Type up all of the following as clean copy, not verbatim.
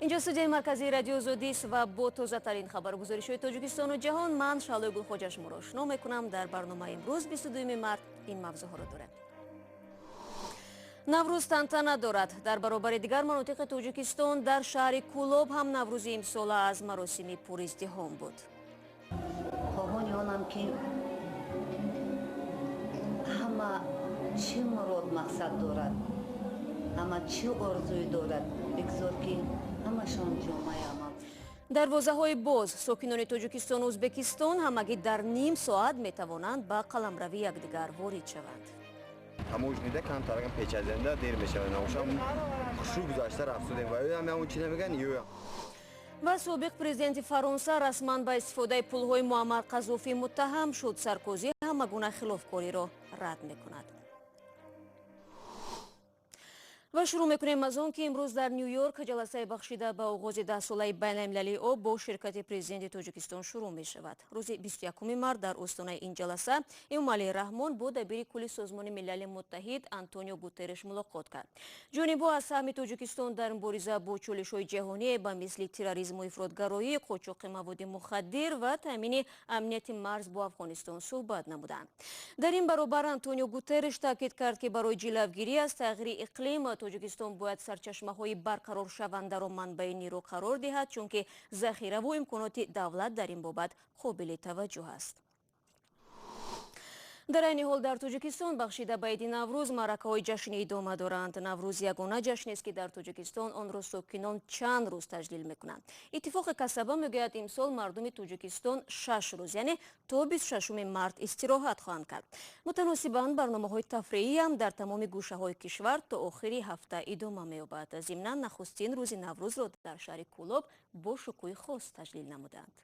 Инҷо студияи марказии Радио Озодист ва бо тозатарин хабаргузоришҳои Тоҷикистону ҷаҳон ман Шаҳлои Гулхоҷа шуморо ошно мекунам. Дар барномаи имрӯз 22 март ин мавзӯъҳоро дорем. Наврӯз тантана дорад. Дар баробари дигар манотиқи Тоҷикистон дар шаҳри Кӯлоб ҳам наврӯзи имсола аз маросими пуриздиҳом буд. Хоҳони онам, ки ҳама чӣ мурод мақсад дорад, ҳама чӣ орзуе дорад, бигзор ки ҳамашон ҷомаи амал. Дарвозаҳои боз. Сокинони Тоҷикистону Ӯзбекистон ҳамагӣ дар ним соат метавонанд ба қаламрави якдигар ворид шаванд. Таможнида камтарагам печазенда дер мешавад, навошам хушрӯ гузашта рафтудем ва ӯям ҳамон чи намеган ё. Ва собиқ президенти Фаронса расман ба истифодаи пулҳои Муаммар Қазофӣ муттаҳам шуд. Саркозӣ ҳама гуна хилофкориро рад мекунад. Ва шурӯъ мекунем аз он, ки имрӯз дар Ню-Йорк ҷаласаи бахшида ба оғози 10-солаи байналмилалии об бо ширкати президенти Тоҷикистон шурӯъ мешавад. Рӯзи 21 март дар остонаи ин ҷаласа Эмомалӣ Раҳмон бо дабири кулли Созмони Милали Муттаҳид Антонио Гутерреш мулоқот кард. Ҷонибҳо аз саҳми Тоҷикистон дар мубориза бо чолишҳои ҷаҳонӣ ба мисли терроризму ифротгароӣ, қочоқи маводи мухаддир ва таъмини амнияти марз бо Афғонистон суҳбат намуданд. Дар ин баробар Антонио Гутерреш таъкид кард, ки барои ҷилавгирӣ аз тағйири иқлим Тоҷикистон бояд сарчашмаҳои барқароршавандаро манбаи нерӯ қарор диҳад, чунки захираву имконоти давлат дар ин бобат қобили таваҷҷӯҳ аст. Дар айни ҳол дар Тоҷикистон бахшида ба иди Наврӯз маъракаҳои ҷашнӣ идома доранд. Наврӯз ягона ҷашнест, ки дар Тоҷикистон онро сокинон чанд рӯз таҷлил мекунанд. Иттифоқи касаба мегӯяд, имсол мардуми Тоҷикистон 6 рӯз, яъне то 26 март истироҳат хоҳанд кард. Мутаносибан барномаҳои тафриҳӣ ҳам дар тамоми гӯшаҳои кишвар то охири ҳафта идома меёбад. Зимнан нахустин рӯзи Наврӯзро дар шаҳри Кӯлоб бо шукӯҳи хос таҷлил намуданд.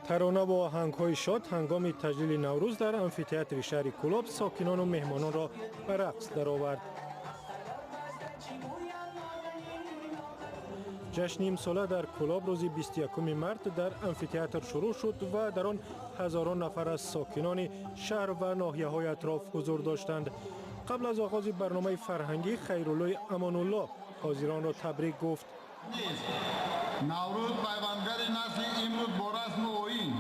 Тарона бо оҳангҳои шод ҳангоми таҷлили Наврӯз дар амфитеатри шаҳри Кӯлоб сокинону меҳмононро ба рақс даровард. Ҷашни имсола дар Кӯлоб рӯзи 21 март дар амфитеатр шурӯъ шуд ва дар он ҳазорон нафар аз сокинони шаҳр ва ноҳияҳои атроф ҳузур доштанд. Қабл аз оғози барномаи фарҳангӣ Хайруллои Амонулло ҳозиронро табрик гуфт. Наврӯз пайвандгари насли имрӯз бо расму оин,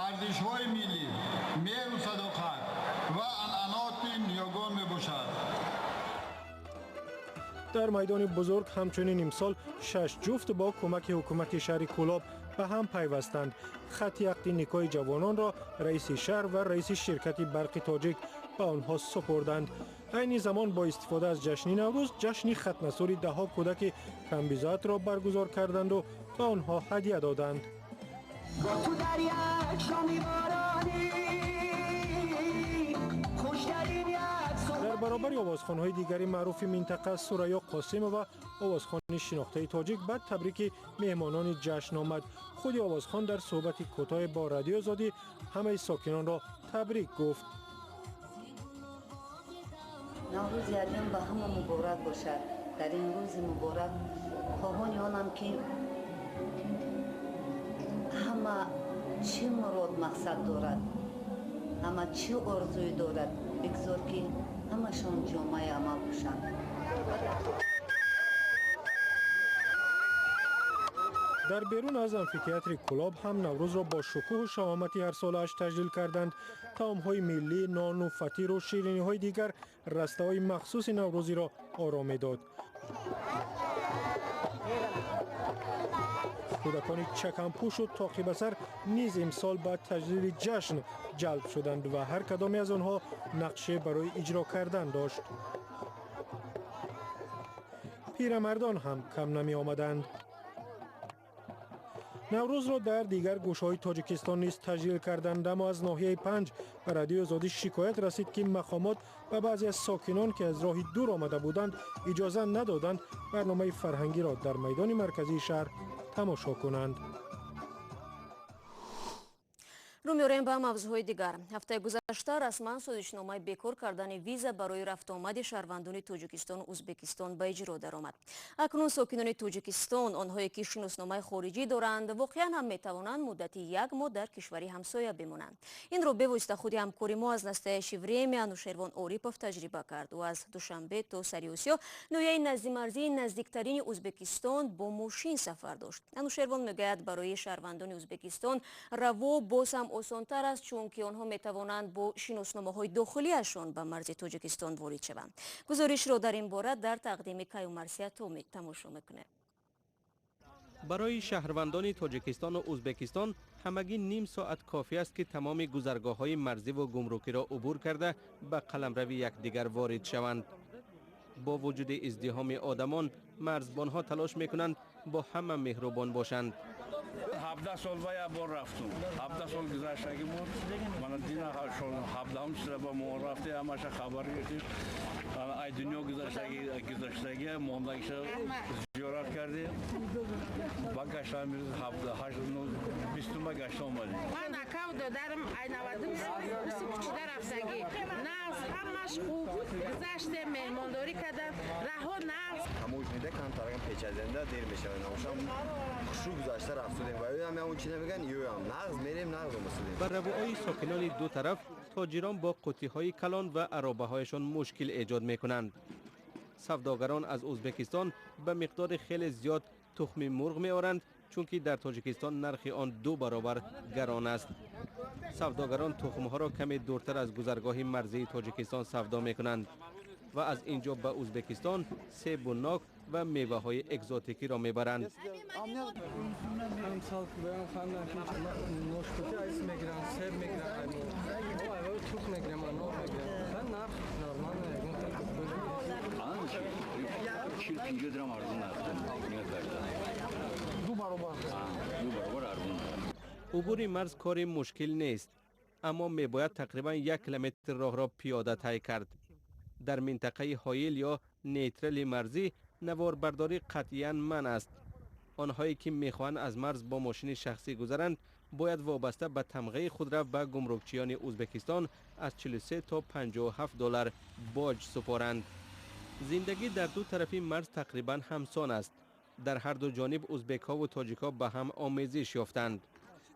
арзишҳои миллӣ, меҳру садоқат ва анъаноти ниёгон мебошад. Дар майдони бузург ҳамчунин имсол шаш ҷуфт бо кӯмаки ҳукумати шаҳри Кӯлоб ба ҳам пайвастанд. Хати ақди никоҳи ҷавононро раиси шаҳр ва раиси ширкати Барқи Тоҷик ба онҳо супурданд. Айни замон бо истифода аз ҷашни Наврӯз ҷашни хатнасури даҳҳо кӯдаки камбизоатро баргузор карданду ба онҳо ҳадя доданд. Бо ту дар як шоми боронӣ хуштарин як Дар баробари овозхонҳои дигари маъруфи минтақа Сурайё Қосимова, овозхони шинохтаи тоҷик, ба табрики меҳмонони ҷашн омад. Худи овозхон дар суҳбати кӯтоҳе бо Радиои Озодӣ ҳамаи сокинонро табрик гуфт. Наврӯзи азим ба ҳама муборак бошад. Дар ин рӯзи муборак хоҳони онам, ки ҳама чӣ мурод мақсад дорад, ҳама чӣ орзуе дорад, бигзор ки ҳамашон ҷомаи амал пӯшанд. Дар берун аз амфитеатри Кӯлоб ҳам Наврӯзро бо шукӯҳу шаҳомати ҳарсолааш таҷлил карданд. Таомҳои миллӣ, нону фатиру шириниҳои дигар растаҳои махсуси наврӯзиро оро медод. Кӯдакони чакампӯшу тоқибасар низ имсол ба таҷлили ҷашн ҷалб шуданд ва ҳар кадоме аз онҳо нақше барои иҷро кардан дошт. Пирамардон ҳам кам намеомаданд. Наврӯзро дар дигар гӯшаҳои Тоҷикистон низ таҷлил карданд, аммо аз ноҳияи Панҷ ба Радиои Озодӣ шикоят расид, ки мақомот ба баъзе аз сокинон, ки аз роҳи дур омада буданд, иҷоза надоданд барномаи фарҳангиро дар майдони марказии шаҳр тамошо кунанд. Рӯ меорем ба мавзӯъҳои дигар. Ҳафтаи гузашта расман созишномаи бекор кардани виза барои рафтуомади шаҳрвандони Тоҷикистону Ӯзбекистон ба иҷро даромад. Акнун сокинони Тоҷикистон, онҳое ки шиносномаи хориҷӣ доранд, воқеан ҳам метавонанд муддати як моҳ дар кишвари ҳамсоя бимонанд. Инро бевосита худи ҳамкори мо аз «Настоящее время» Анушервон Орипов таҷриба кард. Ӯ аз Душанбе то Сариосиё, ноҳияи наздимарзии наздиктарини Ӯзбекистон, бо мошин сафар дошт. Анушервон мегӯяд, барои шаҳрвандони Ӯзбекистон раво боз ҳам осонтар аст, чунки онҳо метавонанд бо шиносномаҳои дохилиашон ба марзи Тоҷикистон ворид шаванд. Гузоришро дар ин бора дар тақдими Каюмарсия тамошо мекунем. Барои шаҳрвандони Тоҷикистону Ӯзбекистон ҳамагӣ ним соат кофӣ аст, ки тамоми гузаргоҳҳои марзиву гумрукиро убур карда, ба қаламрави якдигар ворид шаванд. Бо вуҷуди издиҳоми одамон, марзбонҳо талош мекунанд бо ҳама меҳрубон бошанд. 17 сол ба як бор рафтум. 17 сол гузаштагӣ буд. Мана дина ҳабдаҳум чиза ба мо рафте, ҳамаша хабар гирифтем. Ай дунё гузаштагӣ мондагиша зиёрат кардем, ба гаштан 20-ума гашта омадем. Ман акав додарам ай 92 сол уси кучида рафтагӣ. Нағз, ҳамаш хуб гузаштем, меҳмондорӣ кардам, раҳо нағз. Таможнида камтарагам печазенда дер мешавад, намошам хушу гузашта рафтудем ва ёам он чи намеган, ёам нағз мерем, нағз омасудем. Ба равои сокинони ду тараф тоҷирон бо қуттиҳои калон ва аробаҳояшон мушкил эҷод мекунанд. Савдогарон аз Ӯзбекистон ба миқдори хеле зиёд тухми мурғ меоранд, чунки дар Тоҷикистон нархи он ду баробар гарон аст. Савдогарон тухмҳоро каме дуртар аз гузаргоҳи марзии Тоҷикистон савдо мекунанд ва аз ин ҷо ба Ӯзбекистон себу нок ва меваҳои экзотикиро мебаранд. Амсал ношпути айс мегиранд, себ мегиранд, тухм мегирам, анор мегирам. Нарх нормал. 40-50 дирам арзон аст. Ду баробар. Ду баробар арзон. Убури марз кори мушкил нест, аммо мебояд тақрибан 1 километр роҳро пиёда тай кард. Дар минтақаи ҳоил ё нейтрали марзӣ наворбардорӣ қатъиян манъ аст. Онҳое ки мехоҳанд аз марз бо мошини шахсӣ гузаранд, бояд вобаста ба тамғаи худрав ба гумрукчиёни Ӯзбекистон аз 43 то 57 доллар боҷ супоранд. Зиндагӣ дар ду тарафи марз тақрибан ҳамсон аст. Дар ҳар ду ҷониб ӯзбекҳову тоҷикҳо ба ҳам омезиш ёфтанд,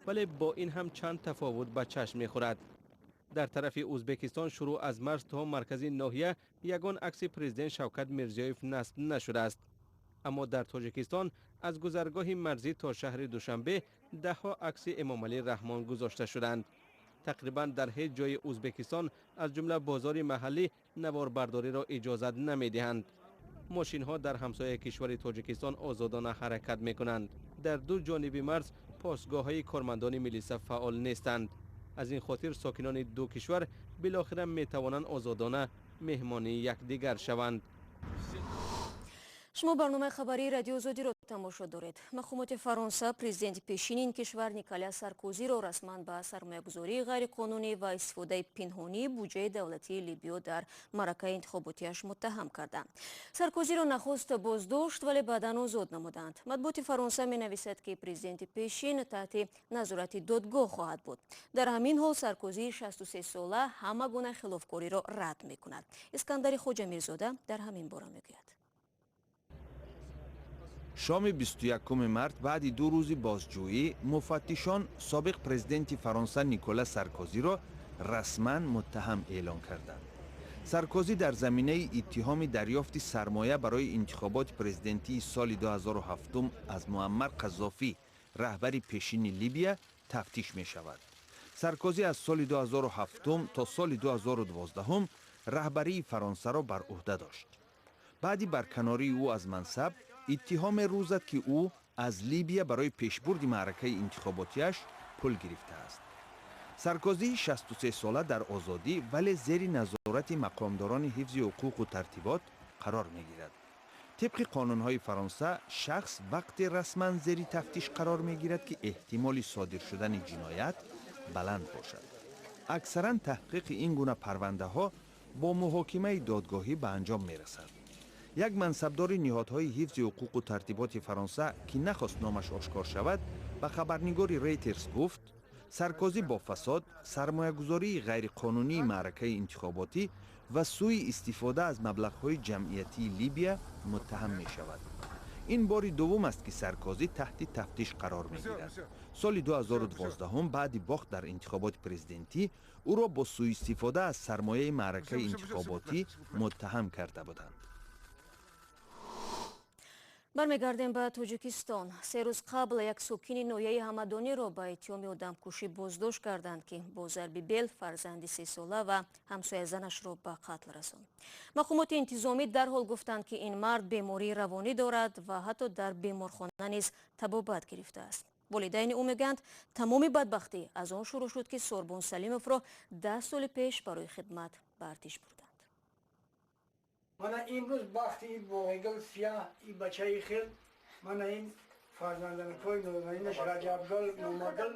вале бо ин ҳам чанд тафовут ба чашм мехӯрад. Дар тарафи Ӯзбекистон шурӯъ аз марз то маркази ноҳия ягон акси президент Шавкат Мирзиёев насб нашудааст, аммо дар Тоҷикистон аз гузаргоҳи марзӣ то шаҳри Душанбе даҳҳо акси Эмомалӣ Раҳмон гузошта шуданд. Тақрибан дар ҳеҷ ҷои Ӯзбекистон, аз ҷумла бозори маҳаллӣ, наворбардориро иҷозат намедиҳанд. Мошинҳо дар ҳамсояи кишвари Тоҷикистон озодона ҳаракат мекунанд. Дар ду ҷониби марз постгоҳҳои кормандони милиса фаъол нестанд. Аз ин хотир сокинони ду кишвар билохира метавонанд озодона меҳмони якдигар шаванд. Шумо барномаи хабарии Радио Озодиро тамошо доред. Мақомоти Фаронса президенти пешини ин кишвар Николя Саркозиро расман ба сармоягузории ғайриқонунӣ ва истифодаи пинҳонии буҷаи давлатии Либиё дар маъракаи интихоботиаш муттаҳам карданд. Саркозиро нахуст боздошт, вале баъдан озод намуданд. Матбуоти Фаронса менависад, ки президенти пешин таҳти назорати додгоҳ хоҳад буд. Дар ҳамин ҳол Саркозии 63 сола ҳама гуна хилофкориро рад мекунад. Искандари Хоҷамирзода дар ҳамин бора мегӯяд. Шоми 21 март, баъди 2 рӯзи бозҷӯӣ, муфаттишон собиқ президенти Фаронса Никола Саркозиро расман муттаҳам эълон карданд. Саркозӣ дар заминаи иттиҳоми дарёфти сармоя барои интихоботи президентии соли 2007 аз Муаммар Қаззофӣ, раҳбари пешини Либия, тафтиш мешавад. Саркозӣ аз соли 2007 то соли 2012 раҳбарии Фаронсаро бар ӯҳда дошт. Баъди барканории ӯ аз мансаб иттиҳоме рӯ зад, ки ӯ аз Либия барои пешбурди маъракаи интихоботиаш пул гирифтааст. Саркозии 63сола дар озодӣ, вале зери назорати мақомдорони ҳифзи ҳуқуқу тартибот қарор мегирад. Тибқи қонунҳои Фаронса, шахс вақте расман зери тафтиш қарор мегирад, ки эҳтимоли содир шудани ҷиноят баланд бошад. Аксаран таҳқиқи ин гуна парвандаҳо бо муҳокимаи додгоҳӣ ба анҷом мерасад. Як мансабдори ниҳодҳои ҳифзи ҳуқуқу тартиботи Фаронса, ки нахост номаш ошкор шавад, ба хабарнигори Рейтерс гуфт: Саркозӣ бо фасод, сармоягузории ғайриқонунии маъракаи интихоботӣ ва сӯи истифода аз маблағҳои ҷамъиятии Либия муттаҳам мешавад. Ин бори дуввум аст, ки Саркозӣ таҳти тафтиш қарор мегирад. Соли 2012 баъди бохт дар интихоботи президентӣ ӯро бо сӯистифода аз сармояи маъракаи интихоботӣ муттаҳам карда буданд. Бармегардем ба Тоҷикистон. 3 рӯз қабл як сокини ноҳияи Ҳамадониро ба иттиҳоми одамкушӣ боздошт карданд, ки бо зарби бел фарзанди 3сола ва ҳамсоязанашро ба қатл расонд. Мақомоти интизомӣ дарҳол гуфтанд, ки ин мард бемории равонӣ дорад ва ҳатто дар беморхона низ табобат гирифтааст. Волидайни ӯ мегӯянд, тамоми бадбахтӣ аз он шурӯъ шуд, ки Сорбон Салимовро 10 соли пеш барои хидмат ба артиш бурданд. Мана имрӯз бахти и Боғигул сияҳ, и бачаи хел, мана ин фарзанданакҳои нозанинаш Раҷабгул, Момагул.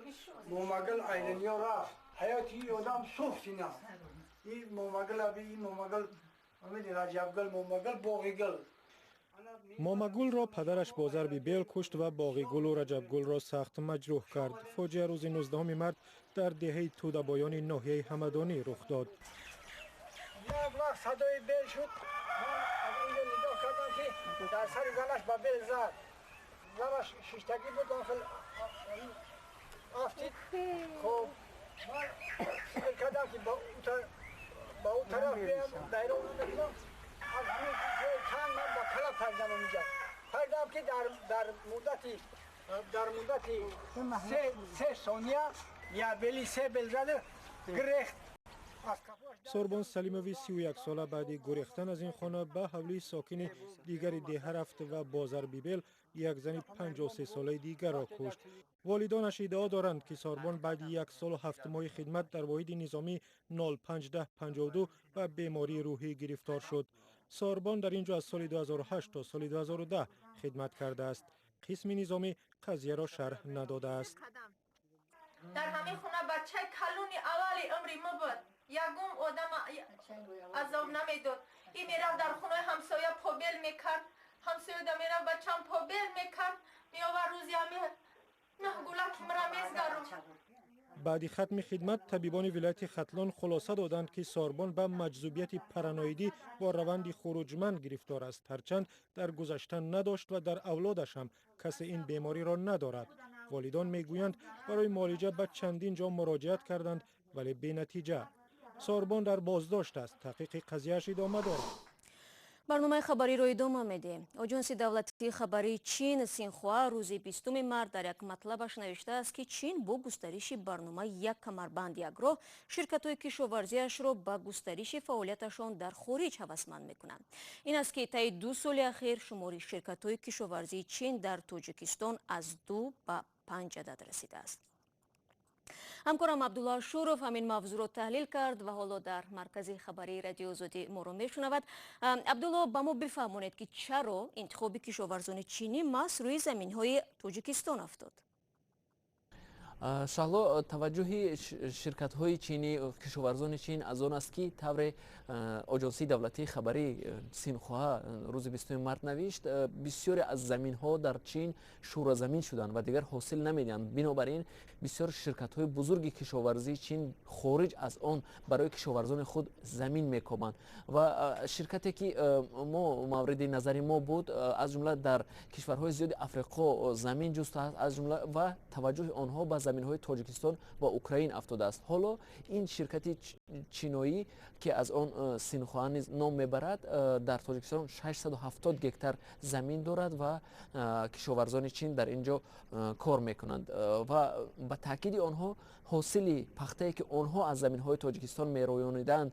Момагул ай дунё рафт, ҳаёти и одам сӯхт. Ина и Момагул аби, и Момагул, амиди Раҷабгул, Момагул, Боғигул. Момагулро падараш бо зарби бел кушт ва Боғигулу Раҷабгулро сахт маҷрӯҳ кард. Фоҷиа рӯзи 19 март дар деҳаи Тӯдабоёни ноҳияи Ҳамадонӣ рух дод. Як вақт садои бел шуд. Ман аз инҷо нигоҳ кардам, ки дар сари занаш ба бел зад. Занаш шиштагӣ буд, он хел афтид. Хоб, ман фикр кардам, ки ба ӯ тараф биям, дайро мекунам. Аз ҳамин ҷои танг ман ба кала паридам. Онҷа паридам, ки дар муддати 3 сония як бели, се бел зада гирехт. Сорбон Салимови 31сола баъди гурехтан аз ин хона ба ҳавлии сокини дигари деҳа рафт ва бо зарби бел як зани 53солаи дигарро кушт. Волидонаш иддао доранд, ки Сорбон баъди як солу 7 моҳи хидмат дар воҳиди низомии 051052 ба бемории рӯҳӣ гирифтор шуд. Сорбон дар ин ҷо аз соли 2008 то соли 2010 хидмат кардааст. Қисми низомӣ қазияро шарҳ надодааст. Дар ҳамин хона бачаи калони аввали умри мо буд. Ягон одам азоб намедод. И мерафт, дар хонаи ҳамсоя побел мекард. Ҳамсояда мерафт, бачам побел мекард, меовар. Рӯзи ҳами наҳгулаки мара мезгарум. Баъди хатми хидмат табибони вилояти Хатлон хулоса доданд, ки Сорбон ба маҷзубияти параноидӣ бо раванди хуруҷманд гирифтор аст, ҳарчанд дар гузашта надошт ва дар авлодаш ҳам касе ин бемориро надорад. Волидон мегӯянд, барои муолиҷа ба чандин ҷо муроҷиат карданд, вале бенатиҷа. Сорбон дар боздошт аст, таҳқиқи қазияаш идома дорад. Барномаи хабариро идома медиҳем. Оҷонси давлатии хабарии Чин Синхуа рӯзи 20 март дар як матлабаш навиштааст, ки Чин бо густариши барномаи «Як камарбанд, як роҳ» ширкатҳои кишоварзиашро ба густариши фаъолияташон дар хориҷ ҳавасманд мекунанд. Ин аст, ки таи 2 соли ахир шумори ширкатҳои кишоварзии Чин дар Тоҷикистон аз ду ба панҷ адад расидааст. Ҳамкорам Абдулло Ашуров ҳамин мавзӯъро таҳлил кард ва ҳоло дар маркази хабарии Радиои Озодӣ моро мешунавад. Абдулло, ба мо бифаҳмонед, ки чаро интихоби кишоварзони чинӣ маҳз рӯи заминҳои Тоҷикистон афтод? Шаҳло, таваҷҷӯҳи ширкатҳои чинӣ, кишоварзони Чин аз он аст, ки тавре оҷонсии давлатии хабарӣ Синхуа рӯзи 20 март навишт, бисёре аз заминҳо дар Чин шӯразамин шуданд ва дигар ҳосил намедиҳанд. Бинобар ин бисёр ширкатҳои бузурги кишоварзии Чин хориҷ аз он барои кишоварзони худ замин мекобанд. Ва ширкате, ки мо мавриди назари мо буд, аз ҷумла дар кишварҳои зиёди Африқо замин ҷустааст, аз ҷумла ва таваҷҷӯҳи онҳо ба заминҳои Тоҷикистон ва Украин афтодааст. Ҳоло ин ширкати чиноӣ, ки аз он Синхуа низ ном мебарад, дар Тоҷикистон 670 гектар замин дорад ва кишоварзони Чин дар ин ҷо кор мекунанд. Ва ба таъкиди онҳо, ҳосили пахтае, ки онҳо аз заминҳои Тоҷикистон мероёниданд,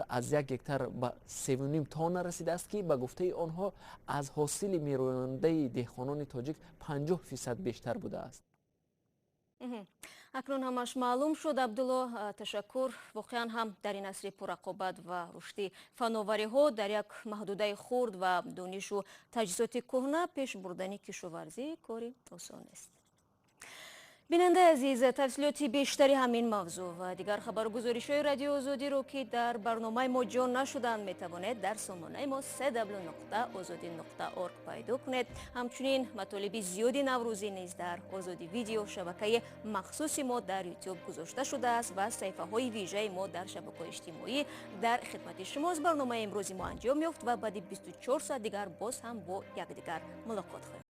аз як гектар ба 3,5 тонна расидааст, ки ба гуфтаи онҳо аз ҳосили мероёндаи деҳқонони тоҷик 50% бештар будааст. Акнун ҳамаш маълум шуд. Абдулло, ташаккур. Воқеан ҳам дар ин асри пуррақобат ва рушди фановариҳо дар як маҳдудаи хурд ва донишу таҷҳизоти кӯҳна пеш бурдани кишоварзӣ кори осон нест. Бинандаи азиз, тафсилоти бештари ҳамин мавзӯъ ва дигар хабару гузоришҳои Радиои Озодиро, ки дар барномаи мо ҷо нашуданд, метавонед дар сомонаи мо cw.ozodi.org пайдо кунед. Ҳамчунин матолиби зиёди наврӯзӣ низ дар Озодӣ Видео, шабакаи махсуси мо дар Ютуб, гузошта шудааст ва саҳифаҳои вижаи мо дар шабакаҳои иҷтимоӣ дар хидмати шумост. Барномаи имрӯзи мо анҷом ёфт ва баъди 24 соат дигар боз ҳам бо якдигар мулоқот хоҳем.